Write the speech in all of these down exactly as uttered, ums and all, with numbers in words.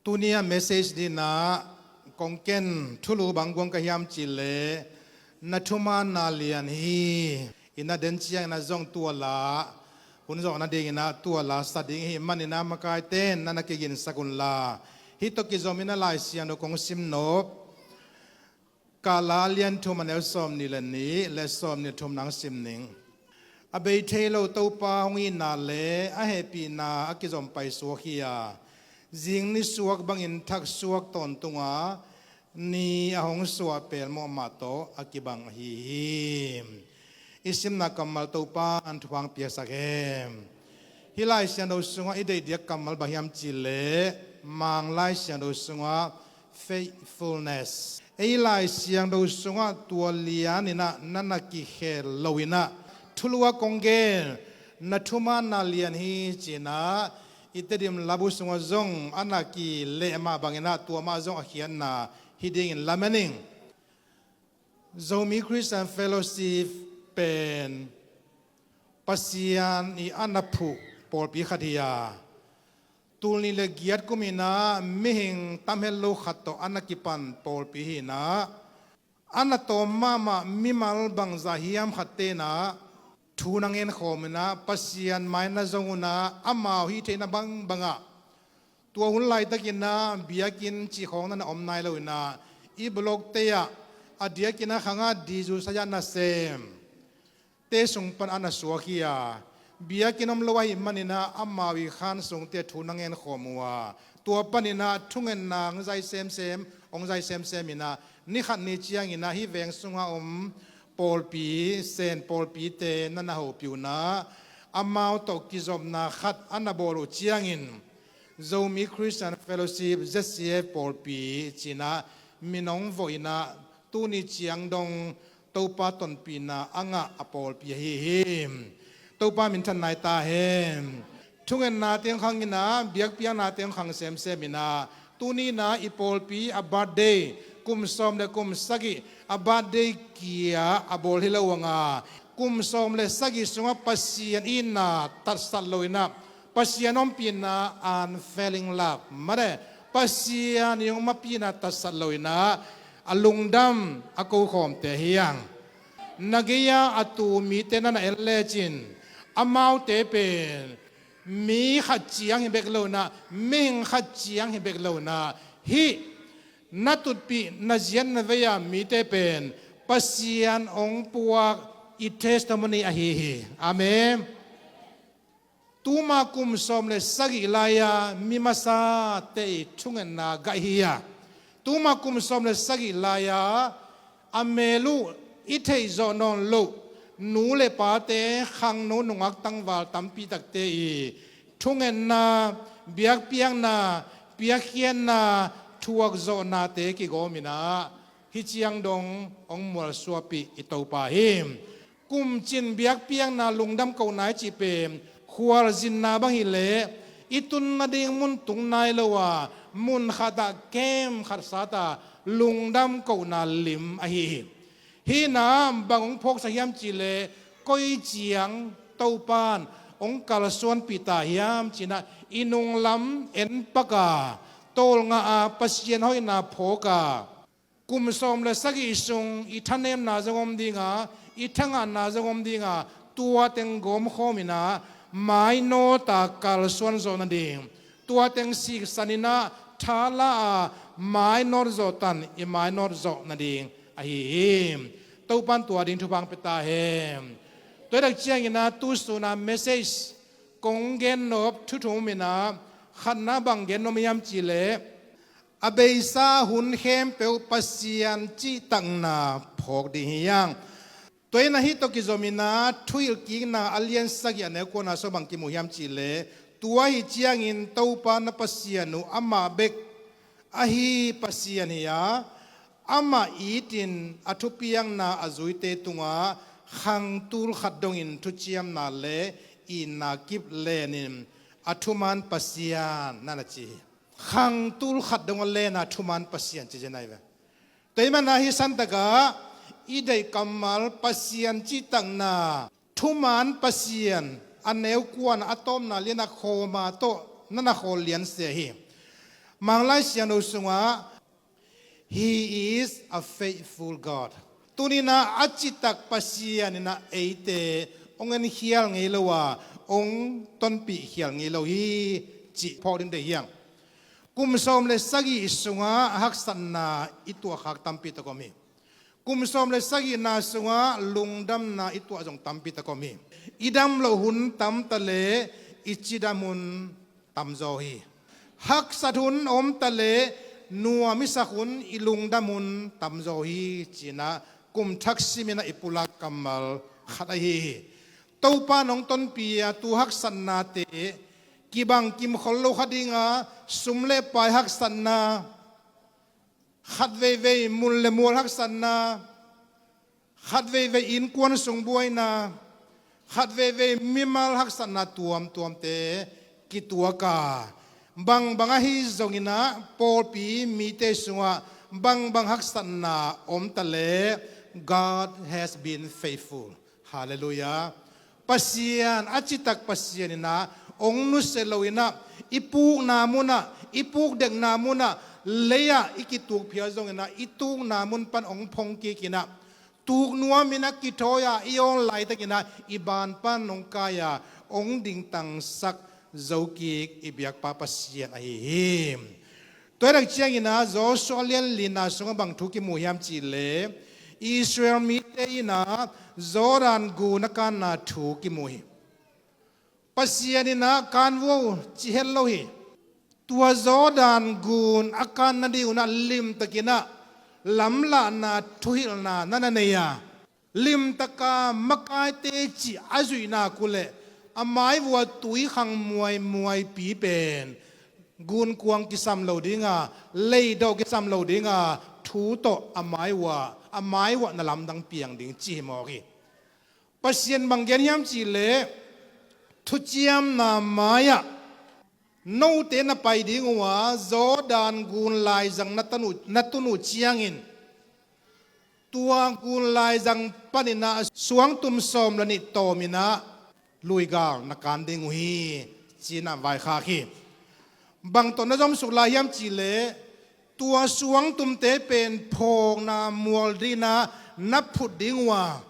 Tuni a message dinah kong ken thulu bang guang ka hiam cihleh, na thumaanna lian hi. Ina den ciangin a zong tua la hun zawhna dinginah tua la sa ding hi. Maninah makaite na na kiginsak unla, hih tawh kizom ina Lai Siangtho kong sim nop. Kala lian thum a neu sawm nih le nih le sawm nih thum nang sim ning. A bei thei lo Topa hong itna le a hehpihna a kizom paisuak hi a, zing ni suak bangin thak suak tawntunga ni a hong suah pelmawh mah tawh a kibang ahi hi. I simna kammal Topa in thupha piaksak hen. Hih Lai Siangtho sungah i deih diak kammal bang hiam cihleh, Mang Lai Siangtho sungah faithfulness. Ei Lai Siangtho sungah tua lianinah na na kikhel loinah thulu a kong gen, na thumaanna lian hi cinah i Tedim labu sungah zong a na kileh mah banginah tua mah zong a khiatna hi dingin lamen ing. Zomi Christian Fellowship pen Pasian i a na phuh pawlpi khat hi a, tul nih le giat kuminah mihing tamhet lo khat tawh a na kipan pawlpi hinah, a na tawm mahmah mimal bangzah hiam khat tenah thu na ngenkhawm inah Pasian mai na zong unah amau hih theihna bangbangah tua hun laitakinah biakinn cihkhawng na na om nai loinah i block te ah a diakinah khangah dizu saya nasem te sung pan a na suak hi a, biakinn om lo ahih maninah amau i khan sungte thu na ngenkhawm uh a, tua paninah thungetna hong zai semsem hong zai semsem inah ni khat ni cianginah hih veng sungah om pawlpi, Sen pawlpite na na hopih unah amau tawh kizopna khat a na bawl uh ciangin Zomi Christian Fellowship Z C F pawlpi cinah min hong vawh inah tuni ciang dong Topa tonpihna a ngah a pawlpi ahi hi. Topa minthan nai ta hen. Thungetnate hong khang inah biakpiaknate hong khang semsem inah tuni inah i pawlpi a birthday kum sawm le kum sagih a birthday kia a bawl hi lo anga, kum sawm le sagih sungah Pasian itna tatsat loinah Pasian ompihna unfailing love mate Pasian i hong mapihna tatsat loinah a lungdam a kokhawmte hi ang. Na gei-a a tu mite na na en lecin amaute pen mi khat ciang hi bek loinah mihing khat ciang hi bek loinah hih na tutpih na ziat na vei-a mite pen Pasian hong puak i testimony ahi hi. Amen. Tuma kum sawm le sagih lai-a mi masate i thungetna gah hi a, tuma kum sawm le sagih lai-a a mel uh i theih zawh nawn loh nu le pate, khangno nungak tangval tampi takte i thungetna, biakpiakna, piakkhiatna, thuakzawhnate kigawm inah hih ciang dong hong mualsuahpih i Topa hi. Kumcin biakpiakna lungdam kohna i cih pen khualzinna bang hileh i tun nading mun tung nai lo a, mun khatah kem khat sata lungdam kohna lim ahi hi. Hih na bang hong phawksak hiam cihleh koi ciang Topan hong kalsuanpih ta hiam cinah i nunglam enpak a, tawlngah a, Pasian hoihna phawk a, kum sawm le sagih sung i thanemna zong om dinga, i thangahna zong om dinga, tua teng gawmkhawm inah mainawta kalsuan zawh nading, tua teng siksan inah thala a mainawt zawh tan i mainawt zawh nading ahi hi. Topan tua ding thupha hong pia ta hen. Tua hi tak cianginah tusuna message kong gen nop thu thum inah khatna bang gen nop hiam cihleh, a beisa hun khempeuh Pasian cihtakna phawk ding hi ang. Tua inah hih tawh kizom inah Thuhilhkikna a lian sagih a neu kuana sua bang kimu hiam cihleh, tua ahi ciangin Topa na Pasian uh amah bek ahi Pasian hi a, amah itin a thupiakna a zuite tungah khangtul khat dongin thuciamna le itna kip lenin a thuman Pasian na na ci hi. Khangtul khat dong a lena thuman Pasian ci zen ahi ve. Tua ahih manin hih santakah i deih kammal Pasian cihtakna, thuman Pasian a neu kuana a tawpna liana khawma tawh na na khawl liansia hi. Manglai Siangtho sungah, "He is a faithful God." Tuninah a citak Pasian inah eite hong enkhial ngei lo a, hong tonpih khial ngei lo hi, cih phawk ding deih hiang. Kum sawm le sagih sungah haksatna i tuahkhak tampi tak om hi. Kum sawm le sagihna sungah lungdamna i tuah zong tampi tak om hi. I dam loh hun tam ta le i cidam hun tamzaw hi. Haksat hun om ta le nuam i sak hun, i lungdam hun tamzaw hi, cinah kum thak siminah i pulak kammal khat ahi hi. Topa nong tonpi a, tu haksatnate kibang kimkhol lo kha dinga, sum le pai haksatna, khatveivei mun le mual haksatna, khatveivei innkuan sung buaina, khatveivei mimal haksatna tuamtuamte kituak a, bangbang ahi zonginah pawlpi mite sungah bangbang haksatna om ta le, God has been faithful. Halleluiah. Pasian, a citak Pasian inah hong nusia lo inah, i pukna munah, i pukdekna munah, lei-ah i kitukphia zonginah, i tukna mun pan hong phongkik inah, tuknuam inah kithawi-a i awn laitakinah i ban pan hong kai-a hong dingtangsak zokik i biakpa Pasian ahi hi. Tua hi tak cianginah Joshua lian lina sungah bang thu kimu hiam cihleh, Israel mite inah Jordan gun a kanna thu kimu hi. Pasian inah kan vuau ci het lo hi. Tua Jordan gun a kan nadingunah limtakinah lamlahna thuhilhna na na nei a, limtaka makaite cih a zuihna kuleh a maivua tuikhang muaimuaipi pen gunkuang kisam lo dinga, leidawh kisam lo dinga, thu tawh a maivua, a maivua na lamdang piang ding ci hi mawk hi. Pasian bang gen hiam cihleh, thuciamna mai-ah note na pai ding uh a, Jordan gun laizang na tun uh, na tun uh ciangin tua gun laizang paninah suangtum sawm le nih tawminah luigal na kan ding uh hi, cinah vaikhak hi. Bang tawh na zomsuk lai hiam cihleh, tua suangtumte pen phawkna mualdinah na phut ding uh a,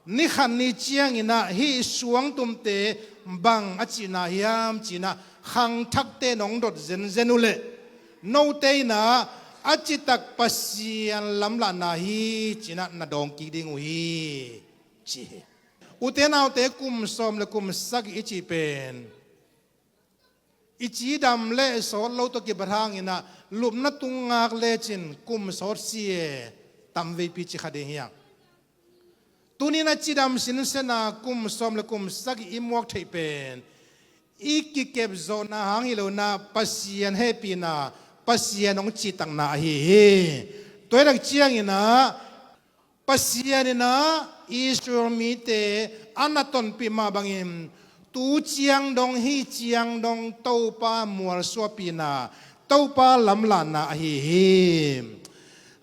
ni khat ni cianginah hih suangtumte bang a cihna hiam cinah khangthakte nong dot zenzen uhleh, note inah a citak Pasian lamlahna hi cinah na dawngkik ding uh hi, ci hi. Ute naute, kum sawm le kum sagih i cih pen i cidam le sawt lo tawh kibat hanginah lupna tung ngak lecin kum sawt si e, tamveipi ci kha ding hiang. Tuninah cidam sinsena kum sawm le kum sagih i muak theih pen i kikep zawhna hang hi lonah Pasian hehpihna, Pasian hong citakna ahi hi. Tua hi tak cianginah Pasian inah Israel mite a na tonpih mah bangin tu ciang dong, hih ciang dong Topa mualsuahpihna, Topa lamlahna ahi hi.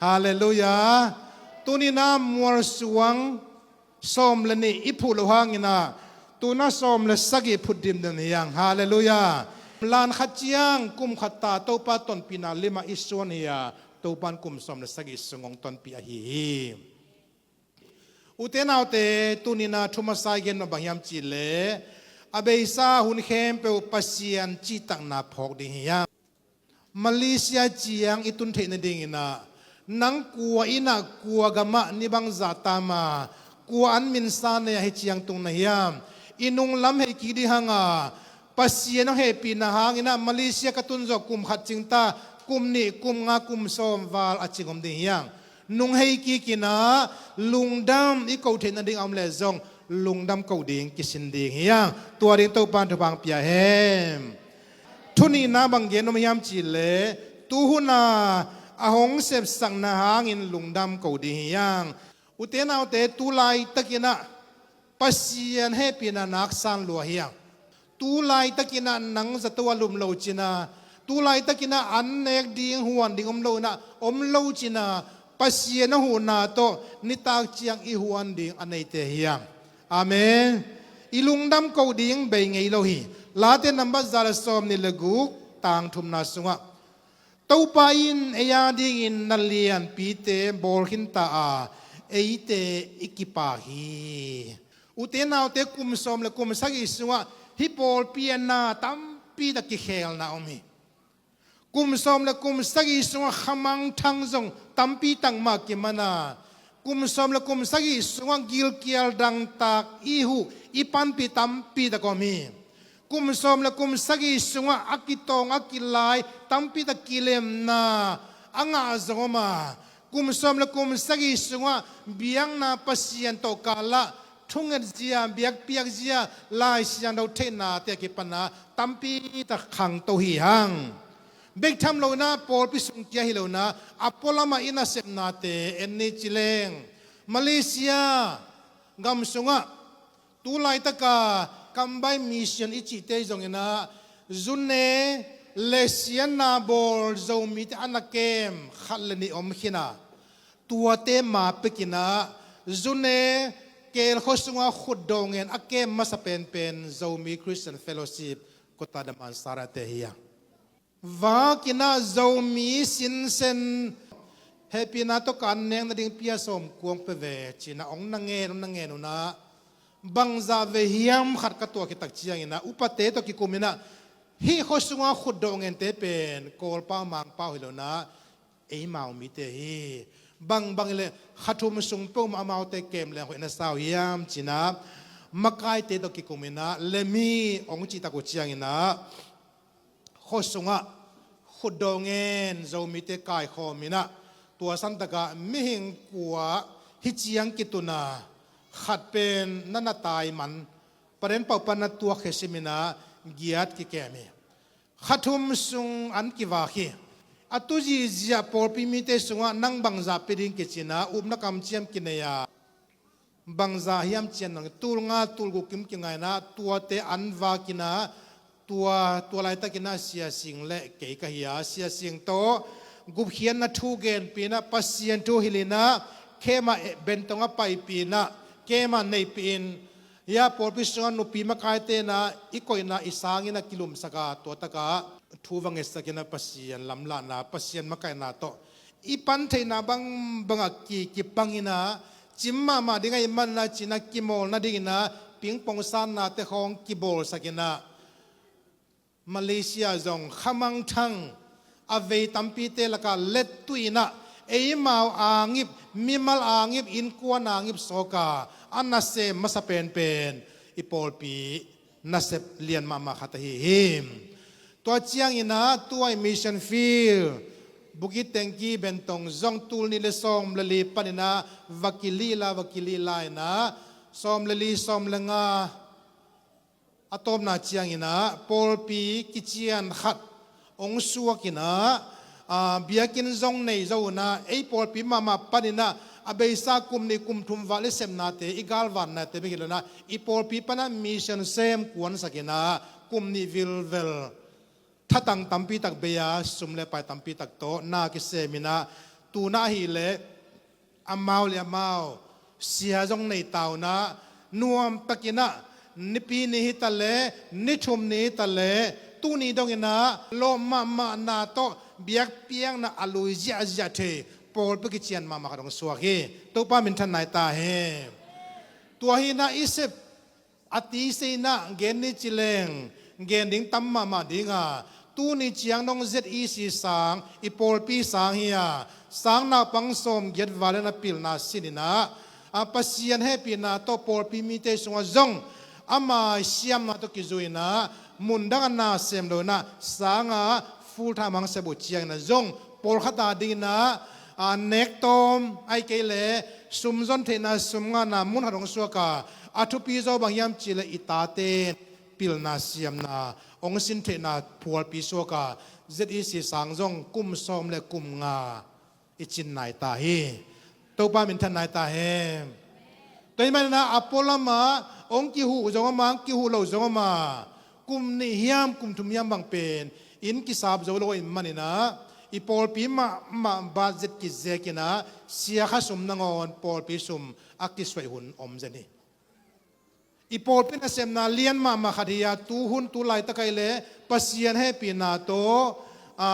Halleluiah. Tuninah mualsuang sawm le nih i phuh loh hanginah tuna sawm le sagih phut dimdem hiang. Halleluiah. Lan khat ciang kum khat ta Topa tonpihna limah i suan hi a, Topa in kum sawm le sagih sung hong tonpih ahi hi. Ute naute, tuninah thu masa i gen mah bang hiam cihleh, a beisa hun khempeuh Pasian cihtakna phawk ding hi a. Malaysia ciang i tun theih nadinginah nang kua innah kua gamah ni bangzah tam a, kua an minsa nei-ah hih ciang tung na hiam? I nunglam hei kik ding hanga, Pasian hong hehpihna hanginah Malaysia ka tun zawh kum khat cing ta, kum nih, kum nga, kum sawm val a cing om ding hiang. Nung hei kikinah lungdam i koh theih nading a om leh zong lungdam koh ding kisin ding hiang. Tua ding Topa in thupha hong pia hen. Thu nihna bang gen om hiam cihleh, tu huna a hong sepsakna hangin lungdam koh ding hiang. Ute naute, tu laitakinah Pasian hehpihna naksan lua hiang. Tu laitakinah nang zato a lum lo cina, tu laitakinah an nek ding, huan ding om lo inah, om lo cina, Pasian a huhna tawh nitak ciang i huan ding a neite hiang. Amen. I lungdam koh ding bei ngei lo hi. Late nambat za le sawm nih le guk, tang thumna sungah, Topa in ei adingin na lianpite bawl khinta a, eite i kipak hi. Ute naute, kum sawm le kum sagih sungah hih pawlpi ah na tampi tak kikhelna om hi. Kum sawm le kum sagih sungah khamangthang zong tampi tak mah kiman a, kum sawm le kum sagih sungah gilkial dangtak i huh i panpih tampi tak om hi. Kum sawm le kum sagih sungah a kitawng a kilai tampi tak kilemna a ngah zong om a, kum sawm le kum sagih sungah biakna Pasian tawh kalah thunget zia, biakpiak zia, Lai Siangtho theihnate a kipan a tampi tak khangto hi hang. Bek tham lo in ah pawlpi sung kia hi lo in ah, a pualam ah i nasepnate en ni ci leng, Malaysia gam sungah tu laitak a Kambai Mission i cihte zong in ah, zu ne le sianna bawl Zomite a na kem khat le nih om khin a, tuate ma pek in ah, zu ne Kel khua sungah khutdo ngen a kem masa penpen Zomi Christian Fellowship, Kota Damansara te hi a. Vak in ah Zomi sinsen hehpihna tawh ka an nek nading pia sawm kuang pia ve ci in ah hong na ngen, hong na ngen un ah, bangzah vei hiam khat ka tuah khit tak ciangin ah, upate tawh kikum in ah, hih khua sungah khutdo ngente pen Kawlpau Mangpau hi lo in ah, eimau mite hi. Bangbang hi leh kha thum sung peuhmah amaute kem leng hoih na sa uh hiam ci in ah, makaite tawh kikum in ah, lem hi hong cih tak uh ciangin ah, khua sungah khutdo ngen Zomite kaikhawm in ah, tua santak ah mihing kua hih ciang kitun a, khat pen na na tai man, paden pauh pan na tuak khia sim in ah, giat kikem hi. Kha thum sung an kivak hi. A tu zihziah pawlpi mite sungah nang bangzah pia ding kici in ah, upna kamciam kinei a, bangzah hiam ci in ah, tul nga tul guk kim kingai in ah, tuate an vak in ah, tua, tua laitak in ah Sia Sing le kei ka hi a, Sia Sing tawh gupkhiatna thu genpih in ah, Pasian thu hilh in ah, khem ah bentong a paipih in ah, khem ah neihpih in, hia pawlpi sungah nupi makaite in ah i koihna i sang in ah kilumsak a, tua tak ah thu va ngetsak in ah, Pasian lamlahna, Pasian makaihna tawh i pan theihna bangbang ah ki, kipang in ah, cim mahmah ding ahih man in ah ci in ah, kimawl nading in ah pingpong sannate khawng kibawlsak in ah, Malaysia zong khamangthang a vei tampite lakah lettuh in ah, eimau angip, mimal angip, innkuan angip sawk a, a nasem masa penpen i pawlpi nasep lian mahmah khat ahi hi. Tua ciangin ah, tua i mission field, Bukit Tengki bentong zong tul nih le sawm le li panin ah va kilih la, va kilih la in ah, sawm le li, sawm le nga a tawpna ciangin ah, pawlpi kician khat hong suak in ah, aa, biakinn zong nei zo in ah, ei pawlpi mahmah panin ah, a beisa kum nih kum thum val i sepnate, i galvannate bek hi lo in ah, i pawlpi pan ah mission sem kuansak in ah, kum nih vilvel thatang tampi tak bei a, sum le pai tampi tak tawh na kisem in ah, tu in ah ahih leh amau le amau sia zong nei ta un ah, nuamtak in ah, Nipi ni hi ta leh, ni thum ni hi ta leh, tuni dong in ah lawm mahmahna tawh biakpiakna a lui ziahziah thei pawlpi kician mahmah khat hong suak hi. Topa minthanna hi ta hen. Tua hi in ah i sep a tisa in ah gen ni ci leng, gen ding tam mahmah ding a, tuni ciang dong Z E C sang, i pawlpi sang hi a, sang naupang sawmgiat val in ah pilna sin in ah, a, Pasian hehpihna tawh pawlpi mite sungah zong ama siamna tawh kizui in ah, mundang a na sem lo in ah, sang a full time hong sep uh ciangin ah zong pawlkhat a ding in ah, a, nek tawm ahih kei leh sum zon theihna, sum ngahna mun khat hong suak a, a thupi zaw bang hiam cih leh i tate pilna siamna hong sin theihna phualpi suak a, Z E C sang zong kum sawm le kum nga i cin nai ta hi. Topa minthan nai ta hen. Tua ahih manin ah a pualam ah hong kihuh zong om a, hong kihuh lo zong om a, kum nih hiam kum thum hiam bang pen inn kisap zo lo ahih manin ah, i pawlpi mahmah budget kizek in ah, sia kha sum nangawn pawlpi sum a kisuaih hun om zen hi. I pawlpi nasepna lian mahmah khat hi a, tu hun tu laitak ahih leh Pasian hehpihna tawh, a,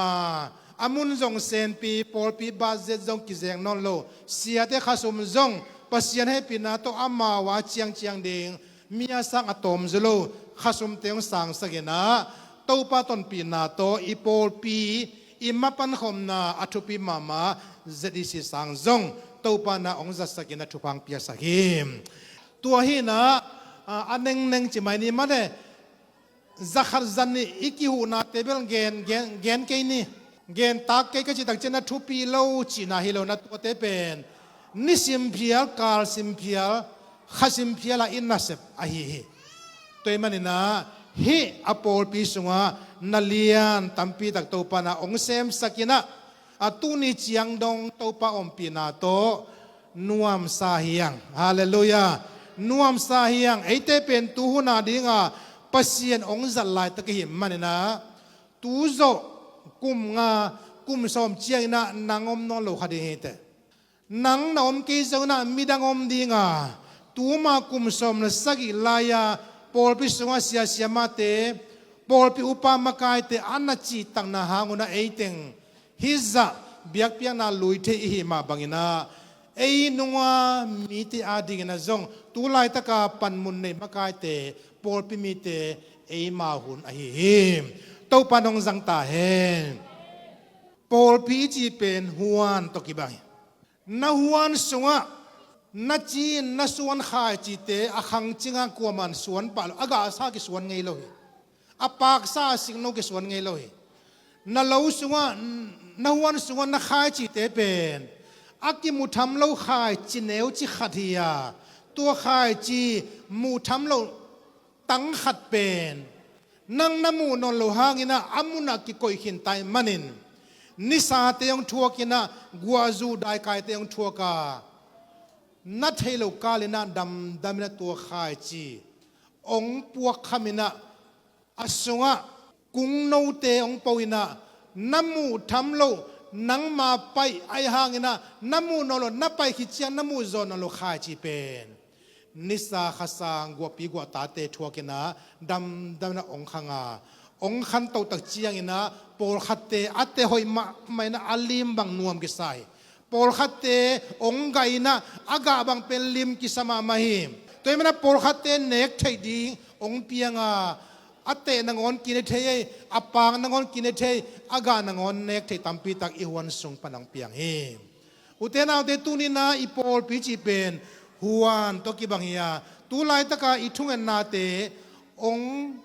A mun zong senpi, pawlpi budget zong kizeng nawn lo, siate khasum zong Pasian hehpihna tawh amau a ciangciang ding, mi a sang a tawm zo lo khasumte hong sangsak in ah, Topa tonpihna tawh i pawlpi, i mapankhopna a thupi mahmah Z E C sang zong Topa na hong zatsak in ah thupha hong piaksak hi. Tua hi in ah, a, a nengneng ci mai ni mah le, za khat za nih i kihuhnate bel gen, gen, gen kei ni. Gen tak kei ka cih tak ciang a thupi lo cihna hi lo in ah, tuate pen nisim phial, kal sim phial, kha sim phial a i nasep ahi hi. Tua ahih manin ah, hih a pawlpi sungah na lian tampi tak Topa na hong semsak in ah, a tuni ciang dong Topa ompihna tawh nuamsa hi hang. Halleluiah. Nuamsa hi hang. Eite pen tu hun a ding a Pasian hong zat laitak i hih manin ah, tu zawh kum nga, kum sawm ciangin ah nang om nawn lo kha ding hi teh. Nang na om kei zongin ah midang om ding a, tuma kum sawm le sagih lai-a pawlpi sungah sia siamahte, pawlpi upa makaite a na cihtakna hang un ah ei teng hih zah biakpiakna lui thei i hih mah bangin ah, ei nunga mite a dingin ah zong tu laitaka panmun nei makaite, pawlpi mite eima hun ahi hi. Topa in hong zang ta hen. Pawlpi i cih pen huan tawh kibang hi. Na huan sungah na ci-in na suan khaicite a khang cinga kuaman suan pah lo, a gahsa kisuan ngei lo hi. A paksa a singno kisuan ngei lo hi. Na lo sungah, na huan sungah na khaicite pen a kimu tham lo khaici neuci khat hi a, tua khaici muh tham lo tang khat pen nang na muh nawn lo hangin ah a munah kikoih khin ta ahih manin, nisate hong thuak in ah, guahzu daikaite hong thuak a, na theih loh kalin ah damdamin ah tua khaici hong puakkham in ah, a sungah kungnote hong po in ah, na muh tham loh, nangma paih ahih hangin ah na muh nawn lo, na paih khit ciang na muh zawh nawn lo khaici pen nisa khasa guahpi guahtate thuak in ah damdamin ah hong khang a, hong khantoh tak ciangin ah pawlkhatte a teh hoih mahmah in ah a lim bang nuam kisa hi. Pawlkhatte hong gah in ah a gah bang pen lim kisa mahmah hi. Tua ahih manin ah pawlkhatte nek theih ding hong piang a, a teh nangawn kine thei ei, a paak nangawn kine thei, a gah nangawn nek thei tampi tak i huan sung pan hong piang hi. Ute naute, tuni-in ah i pawlpi cih pen huan tawh kibang hi a, tu laitaka i thungennate hong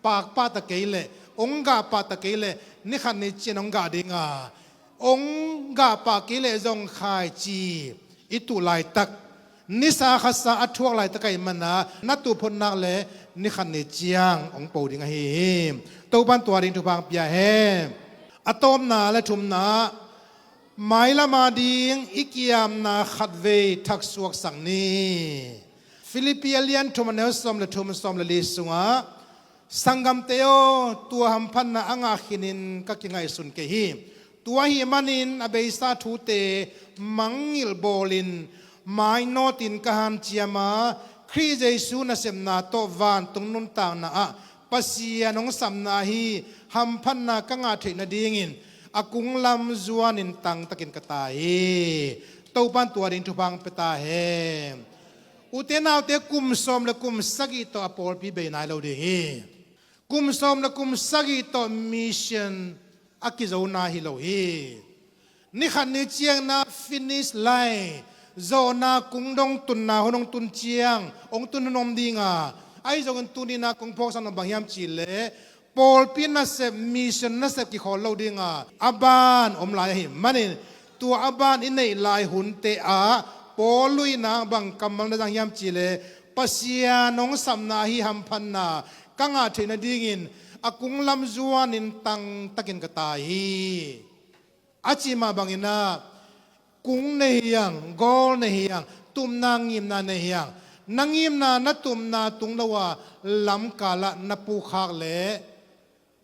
paak pah ta kei leh, hong gah pah ta kei leh, ni khat ni ciang hong gah ding a, hong gah pah kei leh zong khaici i tuh laitak, nisa khasa a thuak laitak ahih manin ah na tuh phot nak leh ni khat ni ciang hong po ding ahi hi. Topa'n tua ding thupha hong pia hen. A tawpna le thumna, mailam a ding i kiamna khatvei thaksuaksak ni. Filippi a lian thum, a neu sawm le thum, sawm le li sungah, "Sanggamte aw, tua hamphatna a ngah khinin ka kingaihsun kei hi. Tua ahih manin a beisa thute mangngilh bawlin mainawtin ka hanciam a, Khrih Jesu nasepna tawh vantung nuntakna ah Pasian hong sapna ahi hamphatna ka ngah theih nadingin a kunglam zuanin tangtakin ka tai hi." Topa'n tua ding thupha hong pia ta hen. Ute naute, kum sawm le kum sagih tawh a pawlpi bei nai lo ding hi. Kum sawm le kum sagih tawh mission a kizo nai hi lo hi. Ni khat ni ciang in ah finish line, zawhna kung dong, tunna hun hong tun ciang, hong tun hun om ding a, ahi zongin tuni-in ah kong phawksak nop bang hiam cih leh, pawlpi nasep, mission nasep kikhawl lo ding a, a ban om lai ahih manin, tua a ban i neih lai hunte ah Paul luina bang kammal na zang hiam cih leh, "Pasian hong sapna ahi hamphatna ka ngah theih nadingin a kunglam zuanin tangtakin ka tai hi." A cih mah bangin ah, kung nei hi hang, goal nei hi hang, tupna ngimna nei hi hang, na ngimna, na tupna tung lo a, lamkal ah na pukkhak leh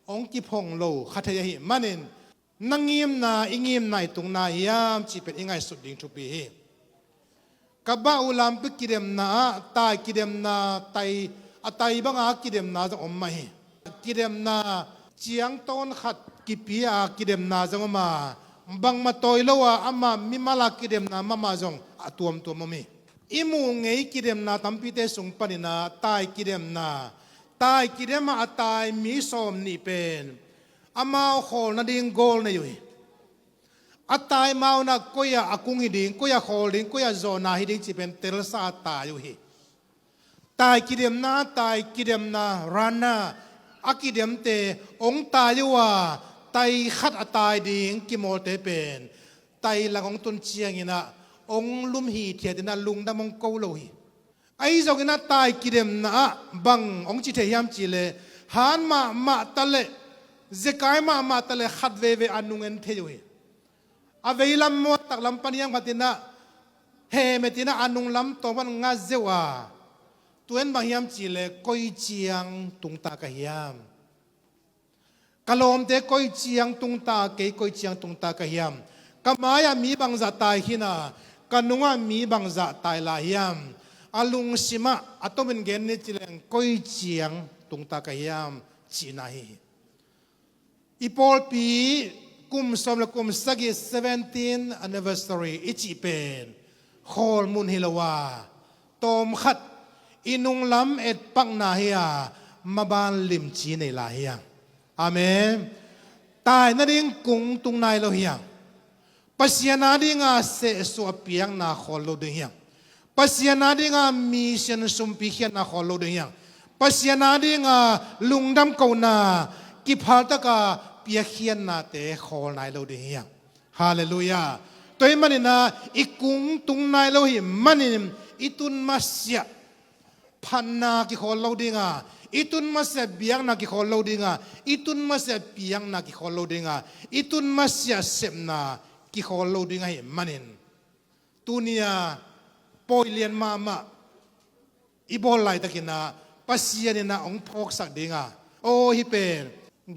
hong kiphong lo kha thei ahih manin, na ngimna, i ngimna, i tupna hiam cih pen i ngaihsut ding thupi hi. Ka bah uh lampi kidemna ah, tai kidemna, tai, a tai banga kidemna zong om mah hi. Kidemna ciangtawn khat kipia a kidemna zong om a, bangmah tawi lo a ama mimal a kidemna mahmah zong a tuamtuam om hi. I muh ngei kidemna tampite sung panin ah tai kidemna, tai kidem ah a tai mi sawm nih pen amau khawl nading goal nei uh hi. A tai ma un ah koi ah a kung hi ding, koi ah khawl ding, koi ah zawhna hi ding cih pen telsa a tai uh hi. Tai kidemna, tai kidemna, runner a kidemte hong tai uh a, tai khat a tai ding kimawlte pen tai lang hong tun ciangin ah hong lum hithiat in ah lungdam hong ko lo hi. Ahi zongin ah tai kidemna ah bang hong ci thei hiam cih leh, han mahmah ta leh, zekai mahmah ta leh khat veivei a nung en thei uh hi. A veilam maw, a taklam pan hiam khat in ah hemet in ah a nunglam tawm pan nga zeuh a, tu en bang hiam cih leh koi ciang tungta ka hiam? Ka lawmte koi ciang tungta, kei koi ciang tungta ka hiam? Ka mai-ah mi bangzah tai khin a, ka nungah mi bangzah tai lai hiam? A lungsimah a tomin gen ni ci leng koi ciang tungta ka hiam cihna hi. I pawlpi kum sawm le kum sagih, seventeenth anniversary i cih pen khawl mun hi lo a, tawmkhat i nunglam etpakna hi a, maban limci nei lai hi a. Amen. Tai nading kung tung nai lo hi a. Pasian a dinga sehsuah piakna khawl lo ding hi a. Pasian a dinga mission sumpi khiatna khawl lo ding hi a. Pasian a dinga lungdam kohna, kiphaltaka piakkhiatnate khawl nai lo ding hi a. Halleluiah. Tua ahih manin ah i kung tung nai lo hi manin i tun masiah phatna kikhawl lo ding a, i tun masiah biakna kikhawl lo ding a, i tun masiah piakna kikhawl lo ding a, i tun masiah sepna kikhawl lo ding ahih manin, tuni-a pawi lian mahmah i bawl laitakin ah Pasian in ah hong phawksak ding a, aw, hih pen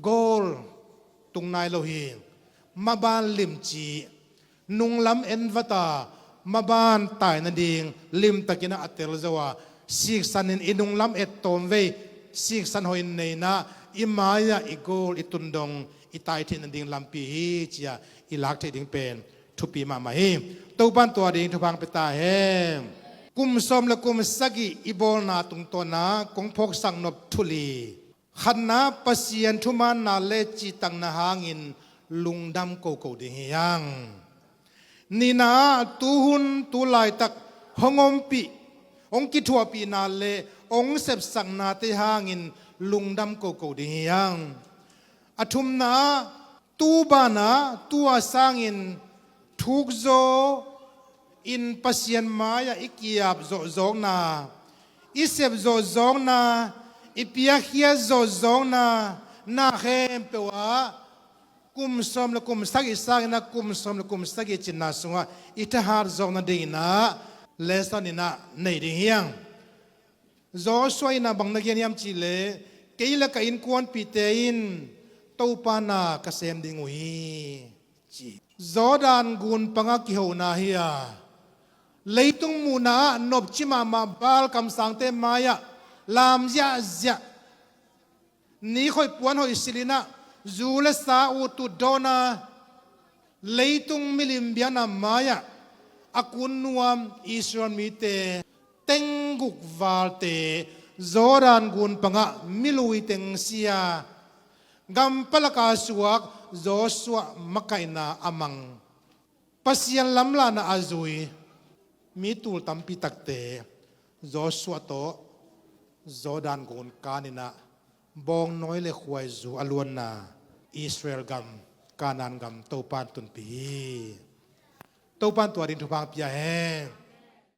goal tung nai lo hi. Maban limci, nunglam en vat a, maban tai nading limtakin ah a tel zo a, siksanin i nunglam et tawmvei, siksan hoih in nei in ah i mai-ah i goal i tun dong, i tai theih nading lampi hi ci-a i lak theih ding pen thupi mahmah hi. Topan tua ding thupha hong pia ta hen. Kum sawm le kum sagih i bawlna tungtawna kong phawksak nop thu li. Khatna, Pasian thumaanna le cihtakna hangin lungdam koko ding hi hang. Nihna, tuhun tu laitak hong ompih, hong kithuahpihna le hong sepsaknate hangin lungdam koko ding hi hang. A thumna, tu banah tua sangin thukzaw in Pasian mai-ah i kiap zawhzawkna, i sep zawhzawkna, i piakkhiat zawhzawkna, na khempeuh ah kum sawm le kum sagih sangin ah kum sawm le kum sagih cinna sungah i thahat zawk nadingin ah lesson in ah nei ding hi hang. Joshua in ah bang na gen hiam cih leh, kei le ka innkuanpihte in Topa na ka sem ding uh hi, ci. Jordan gun pangah kihona hi a, leitung muhna ah nopci mahmah Baal kamsangte mai-ah lam ziahziah, ni khoih puan hoih silh in ah, zu le sa ut tutdawn a, leitung milim biakna mai-ah a kun nuam Israel mite tengguk valte Jordan gun pangah milui teng sia, gam palaka suak Joshua makaihna a mang, Pasian lamlahna a zui mi tul tampi takte Joshua tawh Jordan gun kan in ah bawngnawi le khuaizu a luanna Israel gam, Kanaan gam Topan tunpih hi. Topan tua ding thupha hong pia hen.